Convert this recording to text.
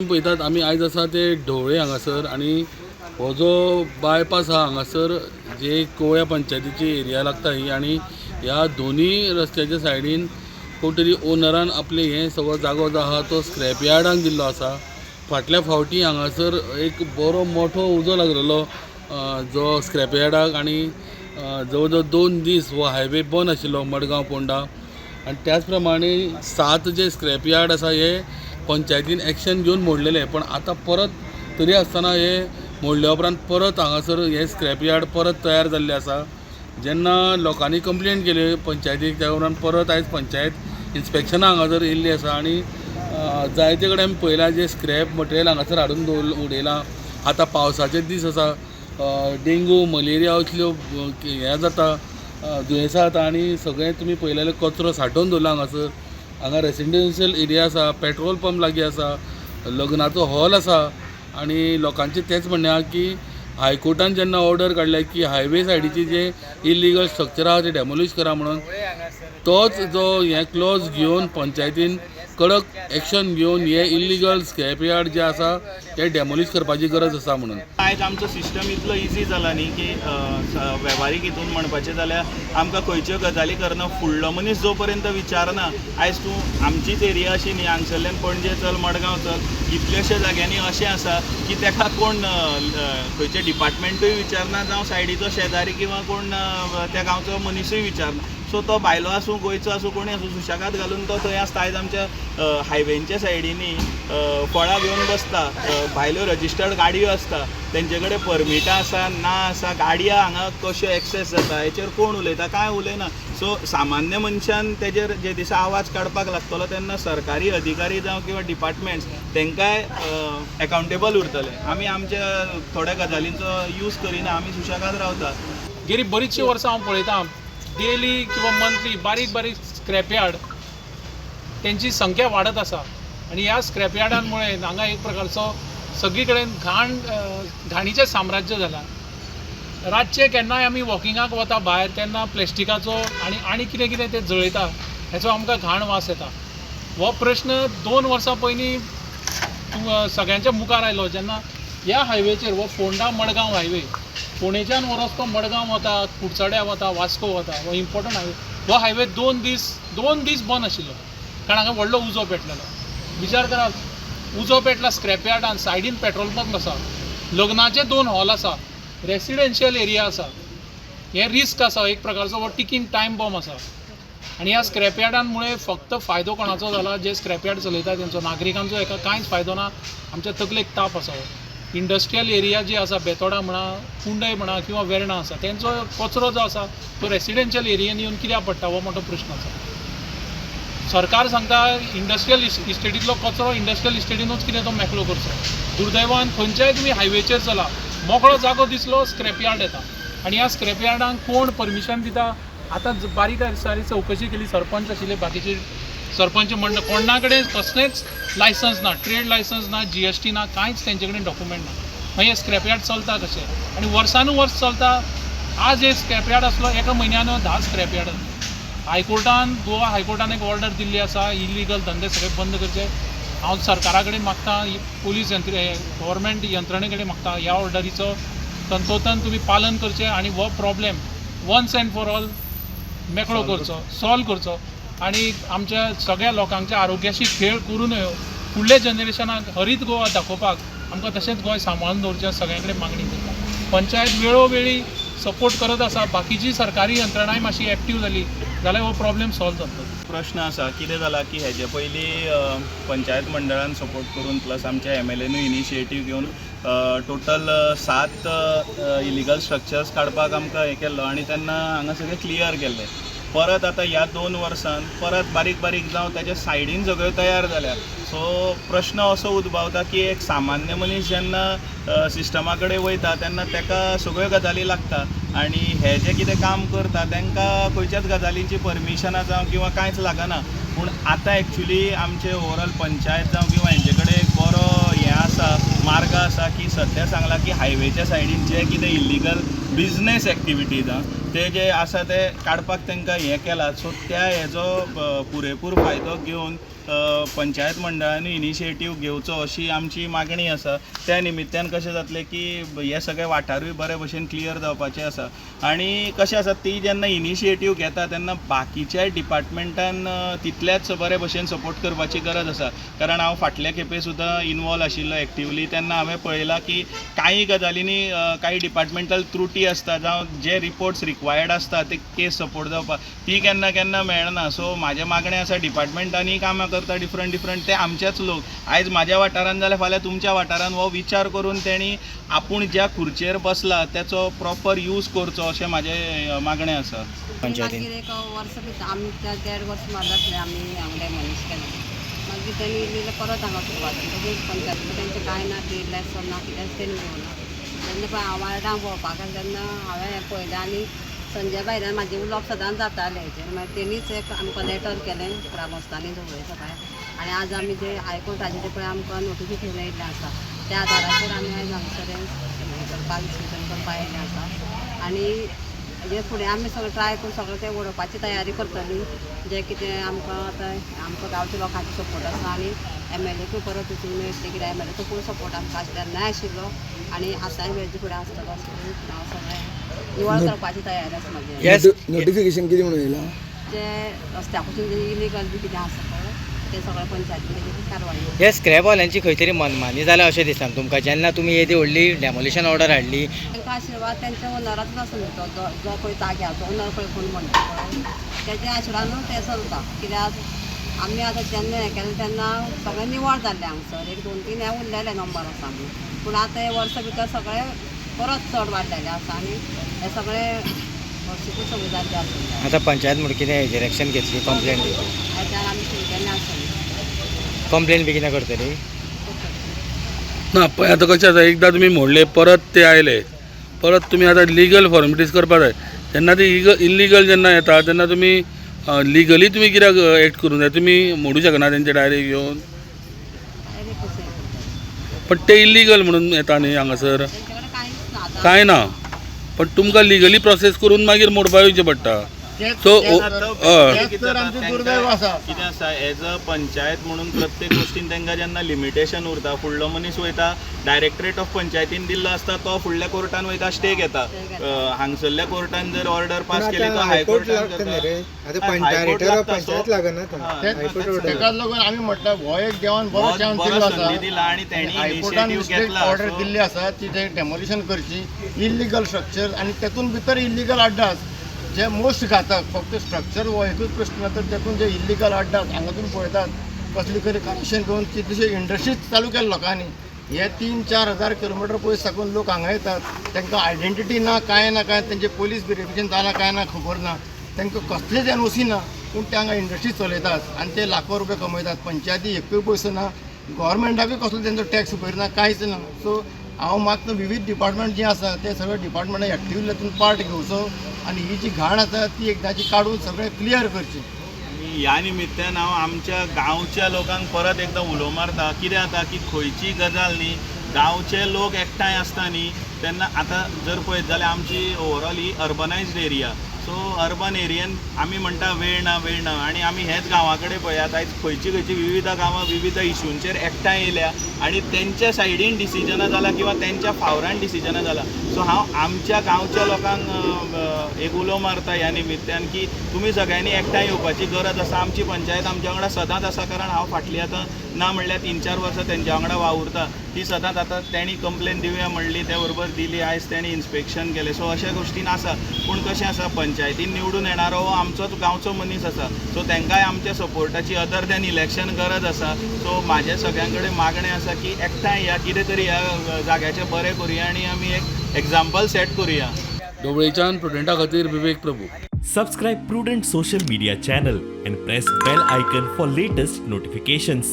पळयतात आमी आयज आसा ते ढवळे हांगासर आनी हो जो बायपास आहा हांगासर जे कोवळ्या पंचायतीची एरिया लागता ही आनी ह्या दोनी रस्त्याच्या सायडीन कोण तरी ओनरान आपले हें सगळो जागो जो आहा तो स्क्रॅप यार्डान दिल्लो आसा. फाटल्या फावटी हांगासर एक बरो मोठो उजो लागलेलो जो स्क्रॅप यार्डाक आनी जवळ जवळ 2 दीस हो हायवे बंद आशिल्लो मडगांव पोंडा. आनी त्याच प्रमाणे 7 जे स्क्रॅप यार्ड आसा हे पंचायतीन एक्शन घेवन मोडलेले, पण आतां परत तरी आसतना हे मोडल्या उपरांत परत हांगासर हे स्क्रॅप यार्ड परत तयार जाल्ले आसा. जेन्ना लोकांनी कंप्लेन केली पंचायतीक त्या उपरांत परत आयज पंचायत इन्स्पेक्शनां हांगासर येयल्ली आसा आनी जायते कडेन आमी पळयलां जे स्क्रॅप मटेरियल हांगासर हाडून उडयलां. आतां पावसाचे दीस आसा, डेंगू मलेरिया असल्यो हें जाता, दुयेंसां जाता आनी सगळें तुमी पळयलें कचरो सांठोवन दवरला हांगासर. हांगा रेसिडेन्शियल एरिया आसा, पेट्रोल पंप लागीं आसा, लग्नाचो हॉल आसा आनी लोकांचें तेंच म्हणणें आहा की हायकोर्टान जेन्ना ऑर्डर काडल्या की हायवे सायडीची जे इलिगल स्ट्रक्चर आहा ते डेमोलिश करा म्हणून, तोच जो हें क्लॉज घेवन पंचायतीन कडक एक्शन घेवन हे इलिगल स्क्रॅप यार्ड जे आसा ते डेमोलिश करपाची गरज आसा म्हणून. आयज आमचो सिस्टम इतलो इजी जाला न्ही की वेव्हारीक हितून म्हणपाचें जाल्यार आमकां खंयच्यो गजाली करना फुडलो मनीस जो पर्यंत विचारना. आयज तूं आमचीच एरिया अशी न्ही, हांगसरल्यान पणजे चल, मडगांव चल, कितलेशे जाग्यांनी अशें आसा की तेका कोण खंयचे डिपार्टमेंटूय विचारना, जावं सायडीचो शेजारी किंवा कोण त्या गांवचो मनीसूय विचारना. सो तो भायलो आसूं, गोंयचो आसूं, कोणूय आसूं, सुशेगाद घालून तो थंय आसता. आयज आमच्या हायवेंच्या सायडींनी फळां घेवन बसता, भायल्यो रजिस्टर्ड गाडयो आसता, तेंचे कडेन परमिटां आसा ना आसा, गाडयो हांगा कश्यो एक्सेस जाता हेचेर कोण उलयता, कांय उलयना. सो सामान्य मनशान तेजेर जे दिसा आवाज काडपाक लागतलो तेन्ना सरकारी अधिकारी जावं किंवा डिपार्टमेंट्स तेंकांय एकाउंटेबल उरतले. आमी आमच्या थोड्या गजालींचो यूज करिना, आमी सुशेगाद रावता. गेली बरीचशीं वर्सां हांव पळयतां डेली किंवा मंथली बारीक बारीक स्क्रॅप यार्ड तेंची संख्या वाडत आसा आनी ह्या स्क्रॅप यार्डांमुळे हांगा एक प्रकारचो सगळी कडेन घाण घाणीचें साम्राज्य जालां. रातचें केन्नाय आमी वॉकिंगाक वता भायर तेन्ना प्लॅस्टिकाचो आनी आनी कितें कितें ते जळयता हेचो आमकां घाण वास येता. हो प्रश्न 2 वर्सां पयलीं सगळ्यांच्या मुखार आयलो जेन्ना ह्या हायवेचेर हो फोंडा मडगांव हायवे, फोंडेच्यान हो रस्तो मडगांव वता, कुडचड्या वता, वास्को वता, हो इम्पॉर्टंट हायवे. हो हायवे 2 दीस बंद आशिल्लो कारण हांगा व्हडलो उजो पेटलेलो. विचार करा, उजो पेटला स्क्रॅप यार्डान, सायडीन पेट्रोल पंप आसा, लग्नाचे 2 हॉल आसा, रेसिडेन्शियल एरिया आसा. हें रिस्क आसा एक प्रकारचो, हो टिकींग टायम बॉम्ब आसा. आनी ह्या स्क्रॅप यार्डांमुळे फक्त फायदो कोणाचो जाला, जे स्क्रॅप यार्ड चलयता तेंचो, नागरिकांचो हेका कांयच फायदो ना. आमच्या तकलेक ताप आसा. हो इंडस्ट्रियल एरिया जी आसा, बेतोडा म्हणा, कुंडय म्हणा किंवा वेर्णा आसा, तेंचो कचरो जो आसा तो रेसिडेन्शियल एरियेन येवन कित्याक पडटा हो मोठो प्रश्न आसा. सरकार सांगता इंडस्ट्रियल इस्टेटींतलो कचरो इंडस्ट्रियल इस्टेटीनूच कितें तो मेकळो करचो. दुर्दैवान खंयच्याय तुमी हायवेचेर चला, मोकळो जागो दिसलो स्क्रॅप यार्ड येता आनी ह्या स्क्रॅप यार्डांक कोण परमिशन दिता. आतां बारीक सारी चवकशी केली, सरपंच आशिल्ले, बाकीचे सरपंच म्हणटा कोणा कडेन कसलेंच लायसन्स ना, ट्रेड लायसन्स ना, GST ना, कांयच तेंचे कडेन डॉक्युमेंट ना. मागीर हे स्क्रॅप यार्ड चलता कशें आनी वर्सानू वर्स चलता. आज एक स्क्रॅप यार्ड आसलो, एका म्हयन्यान 10 स्क्रॅप यार्ड. हायकोर्टान, गोवा हायकोर्टान एक ऑर्डर दिल्ली आसा, इलिगल धंदे सगळे बंद करचे. हांव सरकारा कडेन मागता, पोलीस गव्हर्मेंट यंत्रणे कडेन मागता, ह्या ऑर्डरीचो तंतोतंत तुमी पालन करचें आनी हो problem once and for all मेकळो करचो, सॉल्व करचो आनी आमच्या सगळ्या लोकांच्या आरोग्याशी खेळ करूं नयो. फुडल्या जनरेशनाक हरीत गोवा दाखोवपाक आमकां तशेंच गोंय सांबाळून दवरचें सगळ्यां कडेन मागणी करता. पंचायत वेळोवेळी सपोर्ट करत आसा, बाकीची सरकारी यंत्रणाय मातशी एक्टीव जाली जाल्यार हो प्रॉब्लेम सॉल्व जातलो. प्रश्न आसा कितें जाला की हेजे पयलीं पंचायत मंडळान सपोर्ट करून प्लस आमच्या MLA initiative घेवन टोटल 7 इलिगल स्ट्रक्चर्स काडपाक आमकां हें केल्लो आनी तेन्ना हांगा सगळें क्लियर केल्लें. परत आतां ह्या 2 वर्सान परत बारीक बारीक जावं तेच्या सायडीन सगळ्यो तयार जाल्या. सो प्रश्न असो उद्भवता की एक सामान्य मनीस जेन्ना सिस्टमा कडेन वयता तेन्ना तेका सगळ्यो गजाली लागता आनी हे जे कितें काम करता तेंकां खंयच्याच गजालींची परमिशनां जावं किंवा कांयच लागना. पूण आतां एक्चुली आमचे ओवरऑल पंचायत जावं किंवा हेंचे कडेन एक बरो हें आसा, मार्ग आसा की सद्या सांगलां की हायवेच्या सायडीन जे कितें इल्लिगल बिजनेस एक्टिविटीज आहा ते जे आसा ते काडपाक तांकां हें केलां. सो त्या हेजो पुरेपूर फायदो घेवन पंचायत मंडळांनी इनिशिएटीव घेवचो अशी आमची मागणी आसा. त्या निमित्यान कशें जातलें की हे सगळे वाठारूय बरे भशेन क्लियर जावपाचे आसा. आनी कशें आसा, ती जेन्ना इनिशिएटीव घेता तेन्ना बाकीच्याय डिपार्टमेंटान तितल्याच बरे भशेन सपोर्ट करपाची गरज आसा. कारण हांव फाटल्या खेपे सुद्दां इनवॉल्व आशिल्लो एक्टिवली, तेन्ना हांवें पळयलां की कांय गजालींनी कांय डिपार्टमेंटल त्रुटी आसता, जावं जे रिपोर्ट्स रिक्वायर्ड आसता ते केस सपोर्ट जावपाक ती केन्ना केन्ना मेळना. सो म्हाजें मागणें आसा, डिपार्टमेंटांनी कामां करता डिफरंट डिफरंट, ते आमचेच लोक, आयज म्हाज्या वाठारान जाल्यार फाल्यां तुमच्या वाठारान, हो विचार करून तेणी आपूण ज्या खुर्चेर बसला तेचो प्रॉपर यूज करचो अशें म्हाजें मागणें आसा. पंचायतीन मागीर एक वर्स भितर आमी त्या देड वर्स मारलें आमी हांगा डेमोलिश केलें. मागीर तेणी इल्लें परत हांगा सुरवात जाली. पंचायतीन तेंचें कांय ना, क्लियरलेस ना, कितेंच तेणी घेवना. तेन्ना पळय हांव वार्डांक भोंवपाक गेलें तेन्ना हांवें हें पळयलें आनी संजय भायल्यान म्हाजें उलोवप सदांच जातालें हेचेर. मागीर तेणीच एक आमकां लेटर केलें ग्रामस्थांनी धवळे सकाळी, आनी आज आमी जे हायकोर्टाचें जें पळय आमकां नोटिफिकेशन येयल्लें आसा त्या आदाराचेर आमी आयज हांगासर हें करपाक, इन्स्पेक्शन करपाक आयिल्लें आसा. आनी हेजे फुडें आमी सगळें ट्राय करून सगळें तें उडोवपाची तयारी करतली. जें कितें आमकां आतां आमकां गांवच्या लोकांचो सपोर्ट आसा आनी एमएलएकूय परत वचून मेळटलें, कित्याक एमएलएचो फूल सपोर्ट आमकां तेन्नाय आशिल्लो आनी आतांय हेजे फुडें आसतलो अशें हांव सगळें निवळ करपाची तयारी आसा म्हाजी. Yes. नोटिफिकेशन कितें म्हणून येयलां? जे रस्त्या पसून जे इलिगल बी कितें आसा पळय तें सगळें पंचायतीन तेजेर कारवाय. हे स्क्रॅपवाल्यांची खंय तरी मनमानी जाल्या अशें दिसता तुमकां, जेन्ना तुमी येदी व्हडली डेमोलिशन ऑर्डर हाडली? तांकां आशिर्वाद तेंच्या ओनराचोच आसा न्हू, तो जो जो पळय जाग्याचो ओनर पळय कोण म्हणटा पळय तेज्या आशिर्वादानूच तें चलता. कित्याक आमी आतां जेन्ना हें केलें तेन्ना सगळें निवळ जाल्लें हांगसर, एक 2 3 हें उरलेलें नंबर आसा म्हणून, पूण आतां हे वर्सा भितर सगळें परत चड वाडलेलें आसा आनी हें सगळें हरशीकूच सगळें जाल्लें आसा. आतां पंचायत म्हूण कितें हेजेर एक्शन घेतली, कंप्लेन बी? हेच्यार आमी सुरू केन्ना आसतली. कंप्लेन बी कितें करतली? ना, पळय आतां कशें आसा, एकदां तुमी मोडले परत ते आयले, परत तुमी आतां लिगल फॉर्मेलिटीज करपा जाय. तेन्ना ते इल्लिगल जेन्ना येता तेन्ना तुमी लिगली तुमी कित्याक एक्ट करूंक जाय? तुमी मोडूं शकना तेंचे डायरेक्ट येवन? डायरेक्ट कशें हें करतले? पण ते इल्लिगल म्हणून येता न्ही हांगासर. तेंचे कडेन कांयच ना आतां. कांय ना, पण तुमकां लिगली प्रोसेस करून मागीर मोडपा येवचें पडटा. सो हय. कितें तर आमचें दुर्दैव आसा. कितें आसा, एज अ पंचायत म्हणून प्रत्येक गोश्टीन तांकां जेन्ना लिमिटेशन उरता, फुडलो मनीस वयता डायरेक्टरेट ऑफ पंचायतीन दिल्लो आसता, तो फुडल्या कोर्टान वयता, स्टे घेता. हांगसरल्या कोर्टान जर ऑर्डर पास केली तो हायकोर्टान आतां हायकोर्ट डायरेक्टर ऑफ लागता, पंचायत so- लागना हा, हायकोर्ट ऑर्डर. तेकाच लागून आमी म्हटल्यार हो एक देवान बरो हो चान्स बरो दिल्लो संदी आसा. दिला आनी तेणी हायकोर्टान इनिशिएटीव स्ट्रिक्ट घेतला. ऑर्डर दिल्ली आसा ती ते डेमोलिशन करची इल्लिगल स्ट्रक्चर आनी तेतून भितर इल्लिगल अड्डास जे मोस्ट घातक. फक्त स्ट्रक्चर हो एकूच प्रश्न ना, तर तेतून जे इल्लिगल अड्डास हांगा तुमी पळयतात कसली तरी कनेक्शन करून कितलेशे इंडस्ट्रीज चालू केले लोकांनी. हे 3-4 हजार किलोमिटर पयस साकून लोक हांगा येतात, तांकां आयडेंटिटी ना, कांय ना, कांय तेंचे पोलीस वेरिफिकेशन जालां कांय ना खबर ना, तांकां कसलेच एनओसी ना, पूण ते हांगा इंडस्ट्री चलयतात आनी ते लाखो रुपया कमयतात. पंचायती एकूय पयसो ना, गव्हर्मेंटाकूय कसलो तेंचो टॅक्स भरना, कांयच ना. सो हांव मागता विविध डिपार्टमेंट जे आसा ते सगळे डिपार्टमेंटान एक्टिवली तातूंत पार्ट घेवचो आनी ही जी घाण आसा ती एकदांची काडून सगळें क्लियर करची. आनी ह्या निमित्तान हांव आमच्या गांवच्या लोकांक परत एकदां उलो मारता. कितें जाता की खंयची गजाल न्ही गांवचे लोक एकठांय आसता न्ही तेन्ना, आतां जर पळयत जाल्यार आमची ओवरऑल ही अर्बनायज्ड एरिया, सो अर्बन एरियेन आमी म्हणटा वेळ ना, वेळ ना, आनी आमी हेच गांवा कडेन पळयात, आयज खंयची खंयची विविध गांवां विविध इशूंचेर एकठांय येयल्या आनी तेंच्या सायडीन डिसिजनां जालां किंवा तेंच्या फावरान डिसिजनां जालां. सो हांव आमच्या गांवच्या लोकांक एक उलो मारता ह्या निमित्तान की तुमी सगळ्यांनी एकठांय येवपाची गरज आसा. आमची पंचायत आमच्या वांगडा सदांच आसा, कारण हांव फाटलीं आतां ना म्हणल्यार 3-4 वर्सां तेंच्या वांगडा वावुरता. ती सदांच आतां तेणी कंप्लेन दिवया म्हणली, ते बरोबर दिली, आयज तेणी इन्स्पेक्शन केलें. सो अशा गोश्टीन आसा, पूण कशें आसा, पंचायतीन निवडून येणारो हो आमचोच गांवचो मनीस आसा, सो तांकांय आमच्या सपोर्टाची अदर दॅन इलेक्शन गरज आसा. सो म्हाजें सगळ्यां कडेन मागणें आसा की एकठांय या, कितें तरी ह्या जाग्याचें बरें करुया आनी आमी एक एग्जाम्पल सेट करुया. ढवळीच्यान प्रुडंटा खातीर विवेक Prabhu. Subscribe Prudent Social Media channel and press bell icon for latest notifications.